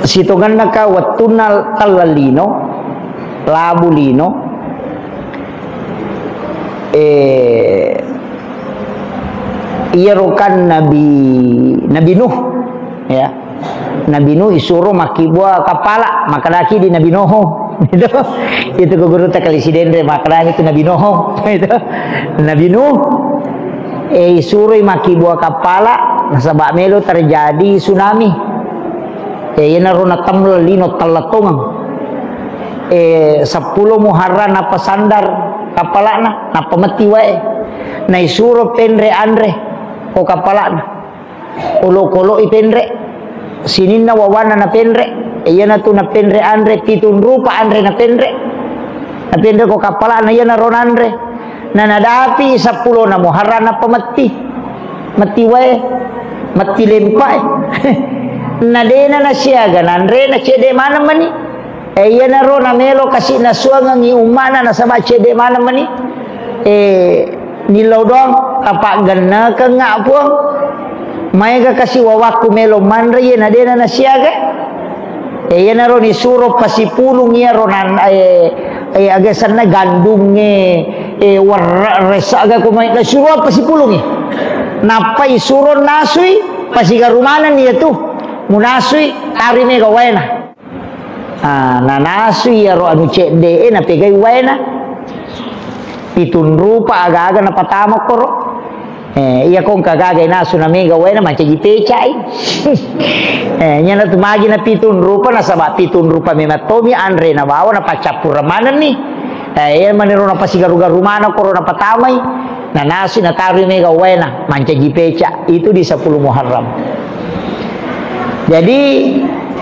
Sitongenna ka wettunna tella lino, labu lino, eh, iyaro kan Nabi, Nabi Nuh, ya. Nabi Nuh isuro makkibua kappala, makkedaki di Nabi Noho. Itu, itu ku gurutta kali Sidenre, makkedaki itu Nabi Noho. Itu. Nabi Nuh, eh, isuroi makkibua kappala, nasaba melo terjadi tsunami. Eh, iyanaro natemla lino telletongeng. Eh, seppulo Muharram nappa sandar kappala'na, nappa metti wae. Naisuro penre anre ko kappala'na. Olo-koloi penre, sininna wawanna napenre, iyanatu napenre anre, pitung rupa anre napenre. Napenre ko kappala'na, iyanaro nanre. Na nadapi seppulona Muharram nappa metti. Metti wae, metti lempae. Na dena nasiaga nanre, na cedde maneng mani. Eh, iyanaro namelo kasi nasuangengi ummana nasaba cedde maneng mani. Eh, nillau doang, tapaggennekengnga Puang. Maega kasi wawakku melo manre, iya na dena nasiaga. Eh, iyanaro nisuro pasipulung iyaro nan, eh, eh, aga senna gandungnge, eh, werre, resa aga ko mai, nasuro pasipulungi. Nappa isuro nasui, pasigaru manenni iyatu. Munasui, tari mega waena. Ah, nanasu iyaro anu cedde e, napegai waena. Pitung rupa aga-aga napatama koro. Eh, iya ko engka gaga nasu na mega waena, mancaji pecai. Eh, nyana tu magi na pitung rupa, nasaba pitung rupa memang tomi anre nabawa, napaccappureng manenni. Eh, iya manero napasigaru-garu mana koro napatamai. Nanasui nataroi mega waena, mancaji peca. Itu di sepuluh Muharram. Jadi,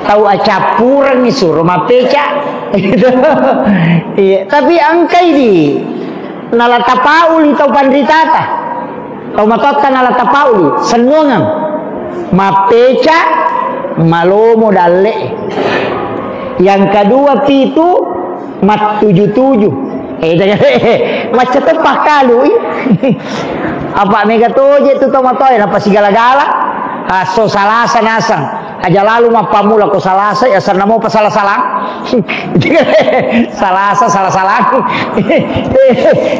tau accappureng ni suro mappeca. Gitu. Iya, tapi engkai di nala tapauli tau panritata. Tau matotta nala tapauli, sennuangeng. Mappeca, malomo dalle. Yang kedua, pitu, mattuju-tuju. Eh, macca to pakkalui. Apa mega toje tu tomatoe, napa sigala-gala. Asso Salasa nasang. Aja lalu mappammula ko Salasa, ya, asanna mopa sala-salang. Salasa, sala-salang.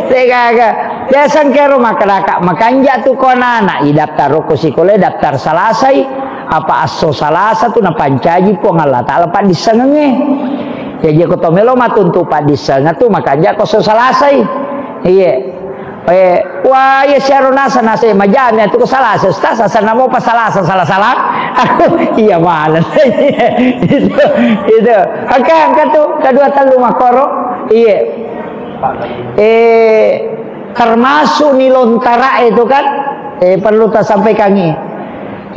Tegaga. Biasa engkero makkedaka, makanja tu ko anak-anak, idaftar ko sikola, daftar Salasai. Apa asso Salasa tu napancaji Puang Allah Ta'ala paddissengengnge. Jaji ko to melo matuntu paddissengeng tu makanja ko asso Salasai. Iye. Eh, wah, iya siaro nasa, nasa majami atu ko Salasa, Ustaz, asanna mopa Salasa, sala-salang. Iya mana. Itu, itu. Oke, angka tu, kedua tellu makoro. Iye. Eh, termasuk ni lontara itu kan, eh, perlu tasampaikan ni.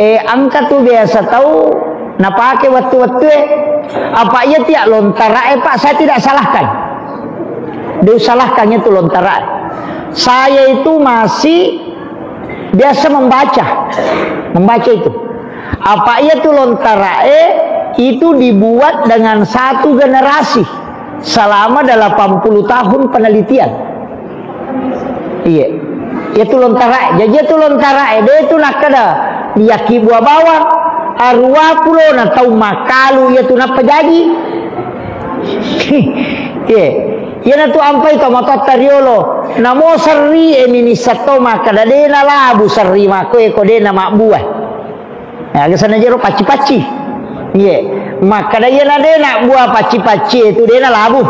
Eh, engka tu biasa tau napake wettu-wettue. Apa iya tiak lontarae, Pak? Saya tidak salahkan. Diusalahkan itu lontarae. Saya itu masih biasa membaca. Membaca itu. Apa iya tu lontarae itu dibuat dengan satu generasi selama delapan puluh tahun penelitian. Iya. Iya tu lontarae. Jaji iya tu lontarae, de tu nakkeda, yakkibua bawang, arua pulo na tau makkalu iya tu nappa jaji. Iya. Iyana tu ampai to matotta riolo. Namo serri e minissa to makkeda de na labu serri makko e ko de na mabbua. Eh, aga sana jero pacci-pacci. Iye. Makkeda iyana de na bua pacci-pacci itu de na labu.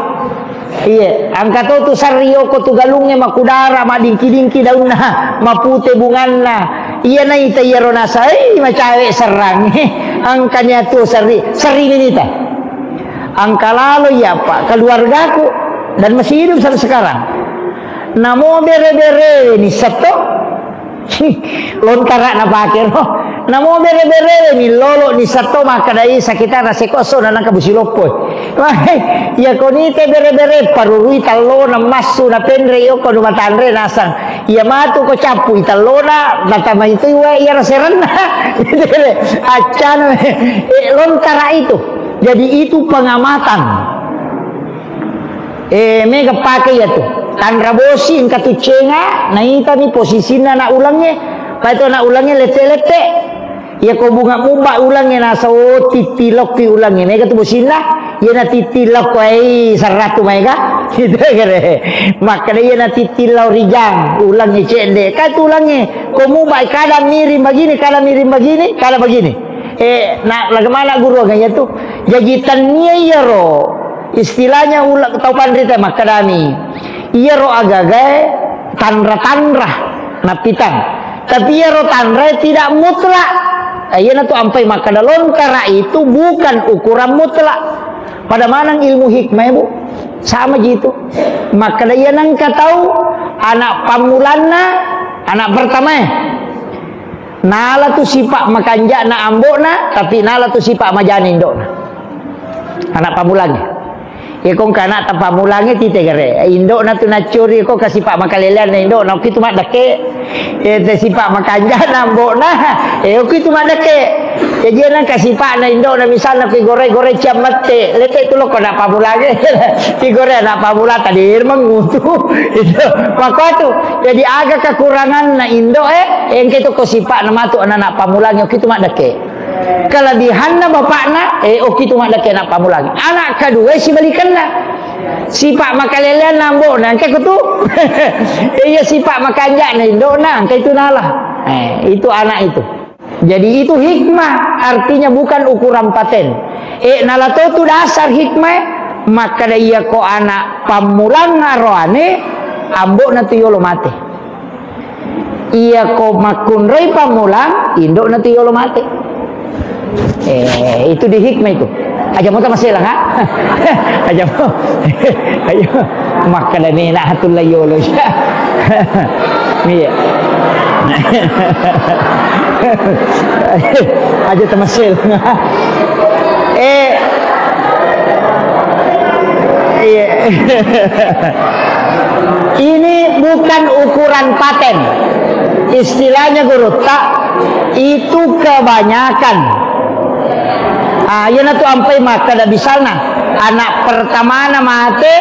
Iye, angka to tu sarri yoko tu galungnge makudara, madingki-dingki daunna, mapute bunganna. Iyana ita iyaro nasai macawe serrang. Angkanya tu sarri, sarri minita. Angka lalo iya, Pak, keluargaku dan masih hidup sampai sekarang. Namo bere-bere ni seto, lontara napake ro. Namo bere-bere ni lolo ni seto makkedai sekitar seko so na nangka busi loppo. Wah, iya ko nite bere-bere parurui tallona massu na penre yoko nu matanre nasang. Iya matu ko cappui tallona, natamai tu wae iya raserenna. Accana, eh, lontara itu. Jadi itu pengamatan. Eh, mega pake iya tu. Tanra bosi engka tuccenga, naitani posisinna anak ulengnge. Pai tu anak ulengnge lette-lette. Iya ko bunga mubba ulengnge nasa, oh, tittilokki ulengnge. Mega tu bosinna, iya na tittilokko, ei, serratu maega. Gitu kere. Makkeda iya na tittillau rijang, ulengnge cedde. Ka tu ulengnge, ko mubba kada miring begini, kada miring begini, kada begini. Eh, na, lagemana guru aga iya tu. Jaji tannia iyaro. Istilahnya ula-, tau panrita makkedami, iyaro agagae tanra-tanra nappitang. Tapi iyaro tanrae tidak mutlak. Eh, iyana tu ampai makkeda lontara itu bukan ukuran mutlak. Pada maneng ilmu hikmah, Bu. Sama ji itu. Makkeda iya nengka tau anak pammulanna, anak pertamae. Nala tu sipa makanja'na ambo'na, tapi nala tu sipa majana indo'na. Anak pamulangnge. Iya ko engka anak ta pamulangnge tite gere. Indo'na tu naccuri ko ka sipa makaleleanna indo'na, oki tu maddekke. Eh, te sipa makanja'na ambo'na, eh, oki tu maddekke. Jaji nengka sipa'na indo'na misalna ki gore-gore ciammette, lette tu lokko anak pamulangnge. Ki gore anak pamulang tadi mengutu. Itu. Makkuatu. Jadi aga kekuranganna indo'e, engka tu ko sipa'na matu anak-anak pamulangnge, oki tu maddekke. Kelebihanna bapakna, eh, oki tu maddekke anak pamulangnge. Anak kedua sibalikanna. Sipa makaleleanna ambo'na, engka ko tu. Iya sipa makanja'na indo'na, engka itu nala. Eh, itu anak itu. Jadi itu hikmah, artinya bukan ukuran paten. Eh, nala to tu dasar hikmah, makkeda iya ko anak pammulang aroane, ambo'na tu yolo mate. Iya ko makkunrai pammulang, indo'na tu yolo mate. Eh, itu di hikmah itu. Aja mo tamaselang, ha? Aja mo. Ayo. Makkeda mena hatulla yolo. Iya. Aja tamaselang. Eh, iya. Ini bukan ukuran paten. Istilahnya gurutta, itu kebanyakan. Ah, iyana tu ampai makkeda misalna, anak pertamana mate,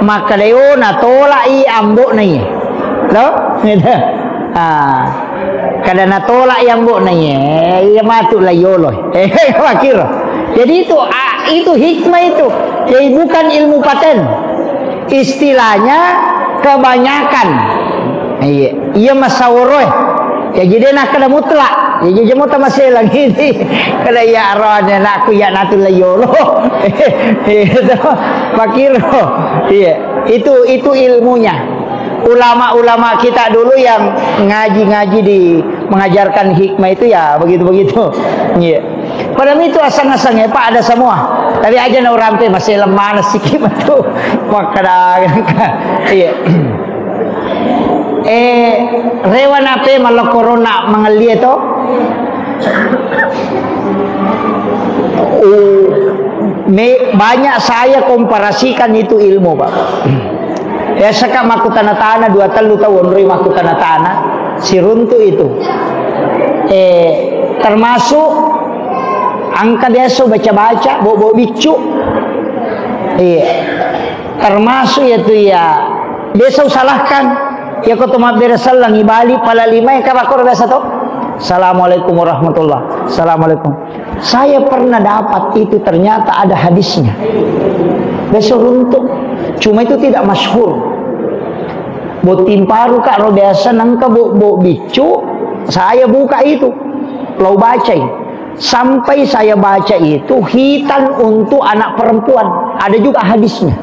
makkeda yo natolak i ambo'na iye. Lo? Ah, kada natolak i ambo'na iye, iya matu la yolo. Eh, makiro. Jadi itu, ah, itu hikmah itu. Jadi bukan ilmu paten. Istilahnya kebanyakan. Iya, iya masaworoe. Ya, jadi nakkeda mutlak. Ya, jadi mau tamaselang ini. Kada iya arone anakku ya natu la yolo. Itu makiro. Iya, itu, itu ilmunya. Ulama-ulama kita dulu yang ngaji-ngaji di, mengajarkan hikmah itu ya begitu-begitu. Iya. Padahal itu asang-asangnya, Pak, ada semua. Tapi aja na urampe masih lemah, na sikit betul. Makkeda, iya. Eh, rewa nape malokkorona mengelie to? Uh, me-, banyak saya komparasikan itu ilmu, Pak. Biasa ka makkutana-tana, dua tellu taung onroi makkutana-tana, siruntu itu. Eh, termasuk engka biasa baca-baca, bobo biccu. Iya. Termasuk ya tu ya, biasa usalahkan. Ya ko to mabbere selleng ibali pala lima, ka bakor biasa to. Assalamualaikum warahmatullah. Assalamualaikum. Saya pernah dapat itu, ternyata ada hadisnya. Besok runtuk. Cuma itu tidak masyhur. Botting paru, Kak, ro biasa nengka bo, bo biccu, saya buka itu. Lau bacai. Sampai saya baca itu hitan untuk anak perempuan. Ada juga hadisnya.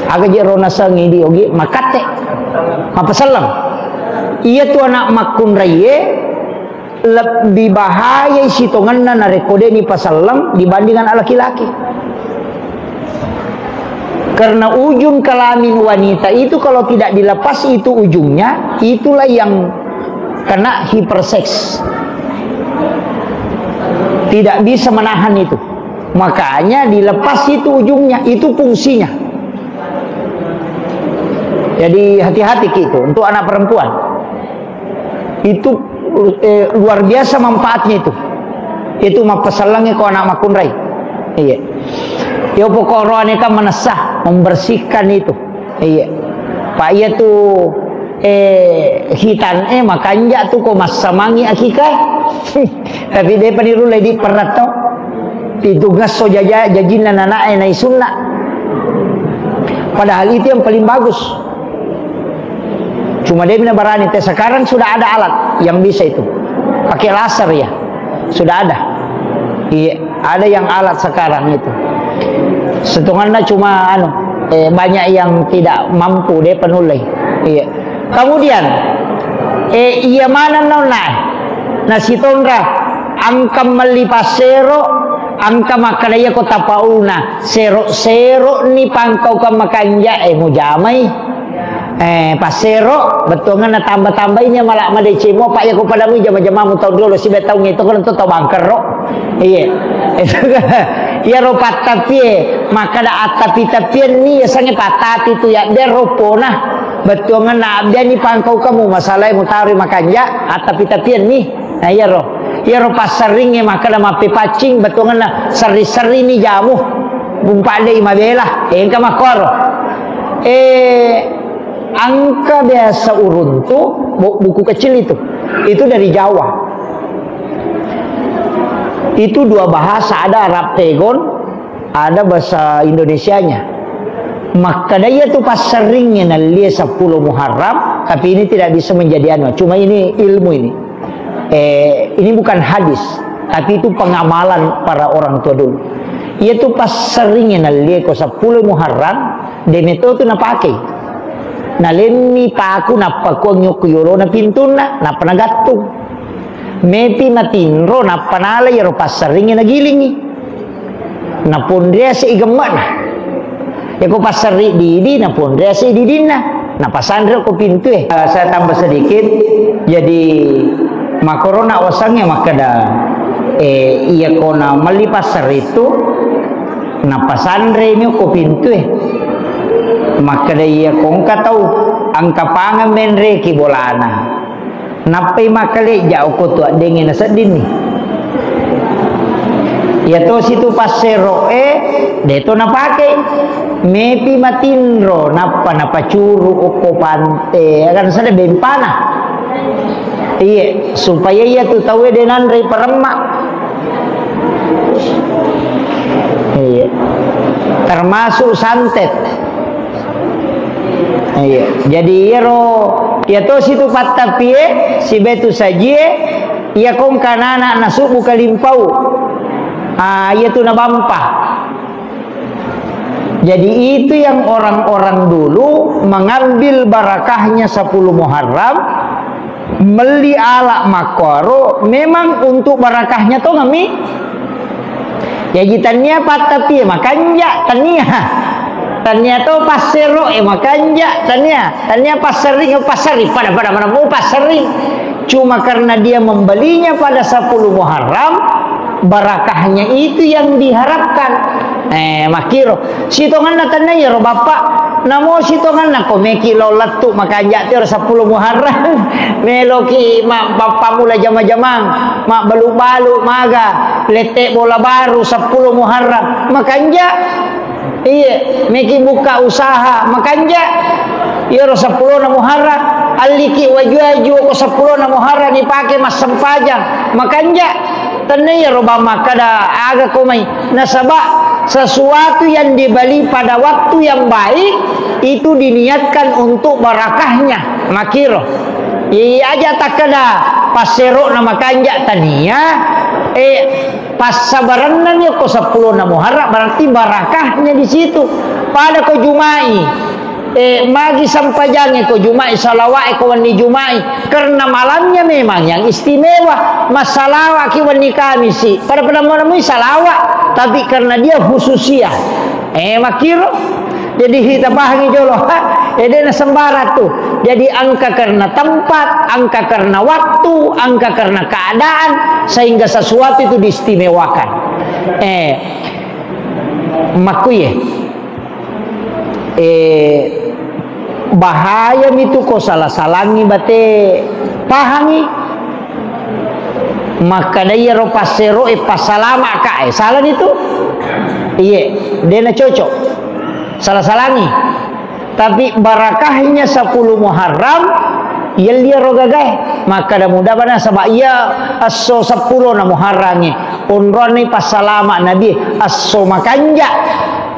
Aga je ro nasengi di ogi makatte. Mapaselleng. Iya tu anak makkunraie lebbi bahayai sitongenna narekko de'ni paselleng dibandingkan laki-laki. Karena ujung kelamin wanita itu kalau tidak dilepas itu ujungnya, itulah yang kena hiperseks. Tidak bisa menahan itu. Makanya dilepas itu ujungnya, itu fungsinya. Jadi hati-hati ki itu untuk anak perempuan. Itu, eh, luar biasa manfaatnya itu. Itu mappasallangi ko anak makkunrai. Iya. Yo pokok roane kan menesa. membersihkan itu. Iya. Pak, iya tu, eh, hitan, eh, makanja tu ko massamangi akikae. Tapi de paniru ledi perratto. Itu ngesso jaja, jajinna nanae naisunna. Padahal itu yang paling bagus. Cuma dia bina barani te, sekarang sudah ada alat yang bisa itu. Pakai laser ya. Sudah ada. Iya, ada yang alat sekarang itu. Setunganna cuma anu, eh, banyak yang tidak mampu, de penullei. Iya. Kemudian, eh, iya maneng naonnae. Nasitonra, angka melli passero, angka makkada iya ko tapaulna, sero-sero ni pangkaukang makanja, eh, mujamai. Eh, passero, bettuangenna tamba-tambai ni mala madeceng mo, Pak, iya ko pada mui jama-jamamu taung riolo, sibe taung itu kan tau bangkerro. Iya. Iyaro pattapie, makkada attapi-tapian ni, yasengnge pattapi tu ya, biar ropona. Bettuangenna abbiani pangkau kamu, masalahnya mutaro makanja, attapi-tapian ni. Nah, iyaro, iyaro passerringnge makkada mappepaccing, bettuangenna serri-serri ni jamu. Bumpadde i mabela, engka makkoro. Eh, angka biasa uruntu, bu-, buku kecil itu. Itu dari Jawa. Itu dua bahasa, ada Arab Tegon, ada bahasa Indonesianya. Makkada iya tu passerringnge nallie sepuluh Muharram, tapi ini tidak bisa menjadi anu. Cuma ini ilmu ini. Eh, ini bukan hadis, tapi itu pengamalan para orang tua dulu. Iya tu passerringnge nallie ko sepuluh Muharram, de meto tu napakei. Nalemmi paku nappa kuang yokku yolona pintunna, nappa nagattung. Mepi matinro, nappa nala iyaro passerringnge nagilingi. Naponriase i gemme'na. Yako passerri didi, naponriase i didinna. Napasanre ko pintue. Eh, saya tambah sedikit. Jadi, makorona wasangnge makkeda, eh, iya kona melli passerri tu, napasanre mi ko pintue. Makkeda iya kongka tau, angka pangan menreki bolana. Nappai makkalejja okko tu addengnge naseddinni. Iya tosi tu passero'e, de to napakei. Mepi matinro, nappa napacuru okko pante, akan sada bempana. Iye, supaya iya tu tauwe de nanrei paremma. Iya. Termasuk santet. Iya. Jadi iyaro, iya tosi tu pattappie, sibetu sajie, iya kongka nana nasubbu kalimpau. Ah, iya tu nabampa. Jadi itu yang orang-orang dulu mengambil barakahnya sepuluh Muharram, melli ala makkuaro memang untuk barakahnya tongami. Jaji tania pattapi makanja, tania. Tania to passero e makanja, tania. Tania passerring, passerring, pada-pada mana mau passerring. Cuma karena dia membelinya pada sepuluh Muharram, barakahnya itu yang diharapkan. Eh, makkiro. Sitonganna tenna iyaro, Bapak. Namo sitonganna ko meki lao lettu makanja tiaro sepuluh Muharram. Meloki ma-, bappammula jama-jamang, mabbalu-balu maga, lette bola baru sepuluh Muharram. Makanja. Iye, meki buka usaha, makanja. Iyaro seppulo na Muharram, alliki waju-waju ko seppulo na Muharram dipake massempajang, makanja. Tenna iyaro bang makkada aga ko mai. Nasaba sesuatu yang dibeli pada waktu yang baik itu diniatkan untuk barakahnya. Makiro. Iya aja takkada passero na makanja tania. Eh, Passabarenna ni ko seppulo na Muharram, berarti barakahnya di situ. Pada ko Jumai, eh, magi sampajangnge ko Jumai, salawat ko wenni Jumai, karena malamnya memang yang istimewa. Massalawat ki wenni Kamisi, pada-pada menemui salawat, tapi karena dia khususiah. Eh, makkiro. Jadi, tapahangi jolo. Eh, de na sembarang tu. Jadi, engka karena tempat, engka karena waktu, engka karena keadaan, sehingga sesuatu itu diistimewakan. Eh, makkuye. Eh, bahaya mitu ko salah-salangi bate pahangi. Makkada iyaro passero e passalama ka, eh, salah ni tu. Iye, de na cocok. Salah-salangi. Tapi barakahnya sepuluh Muharram, yelli ro gagae. Makkeda muda bana, saba iya esso seppulo na Muharrangnge. Onronni passalama Nabi, esso makanja.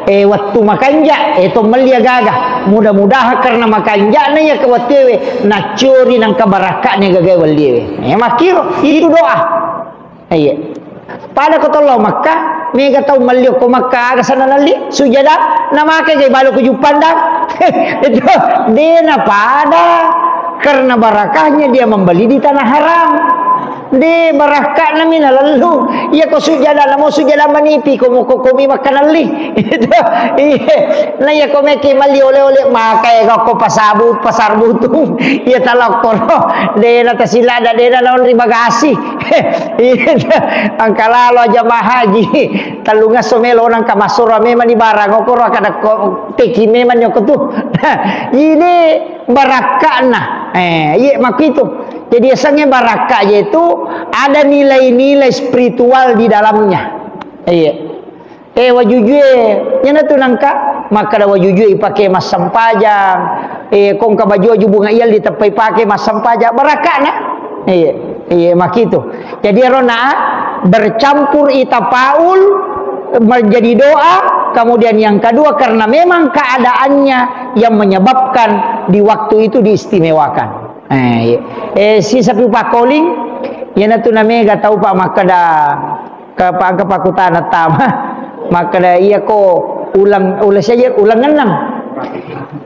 Eh, wettu makanja, eh, to melli agaga. Mudah-mudahan karena makanjana iya ke wettuwe, naccori nangka barakka'na gagae welliwe. Eh, makkiro, itu doa. Iya. Pada ko tollo Makkah, mega tau melli ko Makkah, aga sana nalli, sujada, na make gai balo ko Juppandang. Itu, dena pada, karena barakahnya dia membeli di tanah haram. De, barakka'na mi nalallu. Iya ko sujada, namo sujada manipi, ko mo ko komi makkanalli. Itu, iya. Na iya ko meke melli oleh-oleh, maka ya ko pasabu, pasar butung. Iya talokko ro. Dena tasilada, dena naon ri bagasi. Iya, engka lalo jamaah haji. Tellungesso melo nangka massuro memang di barang, okoro kada ko teki memang nyoko tu. Ini barakka'na. Eh, iya, makkitu. Jadi, yasengnge barakka' je itu ada nilai-nilai spiritual di dalamnya. Iya. Eh, wajujue, iyana tu nangka, makkada wajujue ipake massempajang, eh, kongka baju-baju bunga iya diteppai pake massempajang, barakka'na. Iya, iya, makkitu. Jadi, ero na bercampur ita paul menjadi doa, kemudian yang kedua karena memang keadaannya yang menyebabkan di waktu itu diistimewakan. Eh, iya. Eh, sisa pi pakoling, iyana tu namega tau pa makkada Kapa-, engka pakkutana tama. Makkeda, "Iyako uleng, uleng saja, uleng enneng."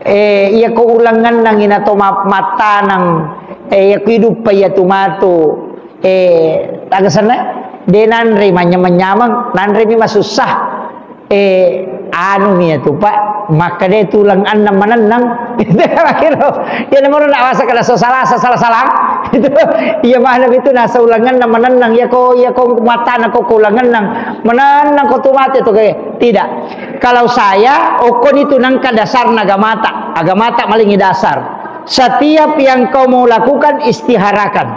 Eh, iyako uleng enneng ina to ma-, mattaneng. Eh, iyako iduppa iya tu matu. Eh, aga senna? De nanre manyameng-nyameng, nanre mi masussa. Eh, anu mi iya tu, Pak. Makkeda tu uleng enneng manenneng. Iya namaro nak masa kada sala-sala, sala-sala. Itu, iya mana itu nasa uleng enneng manenneng. Iya ko, iya ko matana ko, ko uleng enneng. Manenneng ko tu mate tu ke. Tidak. Kalau saya, okon itu nangka dasarna agamata. Agamata malingi dasar. Setiap yang kau mau lakukan, istiharakan.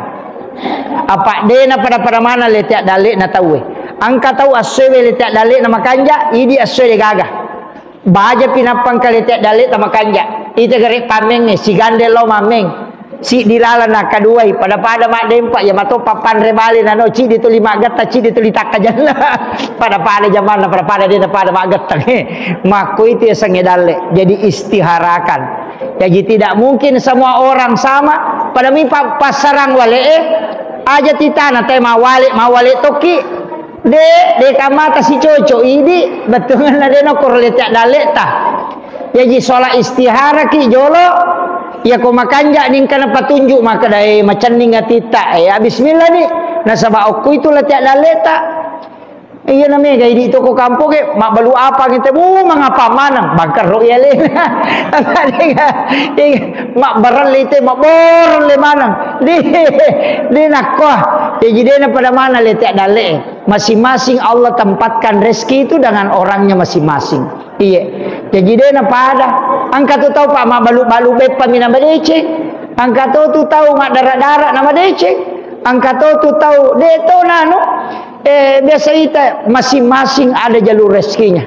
Apa dena pada-pada mana letek dalek na tauwe. Angka tau assoe letek dalek na makanja, idi assoe de gaga. Baja pinappa engka letek dalek ta makanja. Ite gare pammengnge, sigande lao mammeng. Siddi laleng nakkaduai, pada-pada maddempa, iya mato pappanre bale nano, ciddi tuli maggetta, ciddi tuli takkajenna. Pada-pada jamanna, pada-pada dena pada maggetta. Makko itu yasengnge dalle. Jadi istiharakan. Jadi tidak mungkin semua orang sama. Pada mi pa-, passarang wale e, aja titana te mawale, mawale tokki. De, de kamata si cocok idi, bettuanna de nokoro letek dalek ta. Jaji sholat istihara ki jolo, iya ko makanja ningkana patunjuk maka dai macenning atitta, eh, bismillah ni. Nasaba okko itu letek dalek ta. Iya na mega idi toko kampong e, mabbalu apa gitu, bu mangapa maneng, bangkerro iya le. Mabbarelle te, mabborelle maneng. Di, di nakko. Jaji de na pada mana letek dalek e. Masing-masing Allah tempatkan rezeki itu dengan orangnya masing-masing. Iya. Jaji de na pada. Angka tu tau pa mabbalu-balu beppa mina madeceng. Angka to tu tau maddara-dara na madeceng. Angka to tu tau de to nanu. Eh, biasa ita masing-masing ada jalur rezekinya.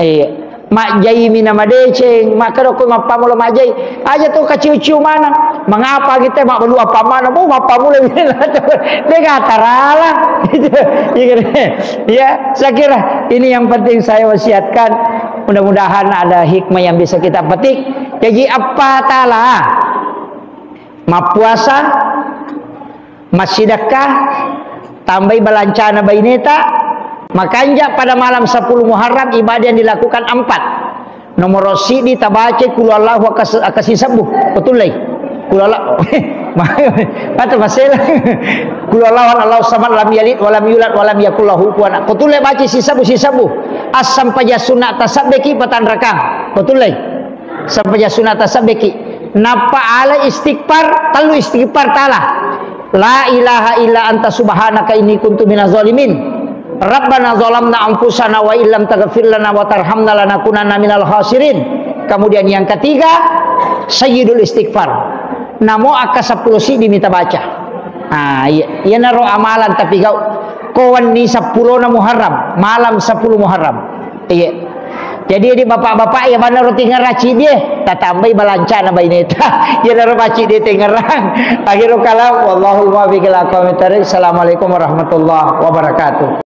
Iya. Majjai mina madeceng, makkeda ko mappamula majjai. Aja to kaciu-ciu maneng. Mengapa kita mabbalu apa maneng? Mau mappamula mina. Dega tarala. Iya, saya kira ini yang penting saya wasiatkan. Mudah-mudahan ada hikmah yang bisa kita petik. Jaji apa tala? Mappuasa, massidekka, tambai balancana baineta, makanja pada malam sepuluh Muharram ibadah yang dilakukan empat. Nomor siddi tabaca kulu Allahu akas-, akasi sebbu. Betul lai? Kulu Allah. Kata masela. Kulu Allahu Allahu samad lam yalid walam yulad walam yakul lahu kufuwan. Betul lai baca si sebbu, si sebbu. Assam paja sunat tasabbeki patandrakang. Betul lai? Sampaja sunata sabbeki. Nappa ala istighfar, tellu istighfar tala. La ilaha illa anta subhanaka inni kuntu minaz zalimin. Rabbana zalamna anfusana wa illam taghfir lana wa tarhamna lanakunanna minal khasirin. Kemudian yang ketiga, sayyidul istighfar. Namo akka seppulo siddi mita baca. Ah, iya, iyanaro amalan tapi gau. Ko wenni seppulona Muharram, malam sepuluh Muharram. Iya. Jadi, di bapak-bapak ya, mana roti ngerang ciddi, tatambai balancana baineta. Ya, naro pacci di tengerang. Akhirul kalam, wallahul muwaffiq ila aqwamit thariq. Assalamualaikum warahmatullahi wabarakatuh.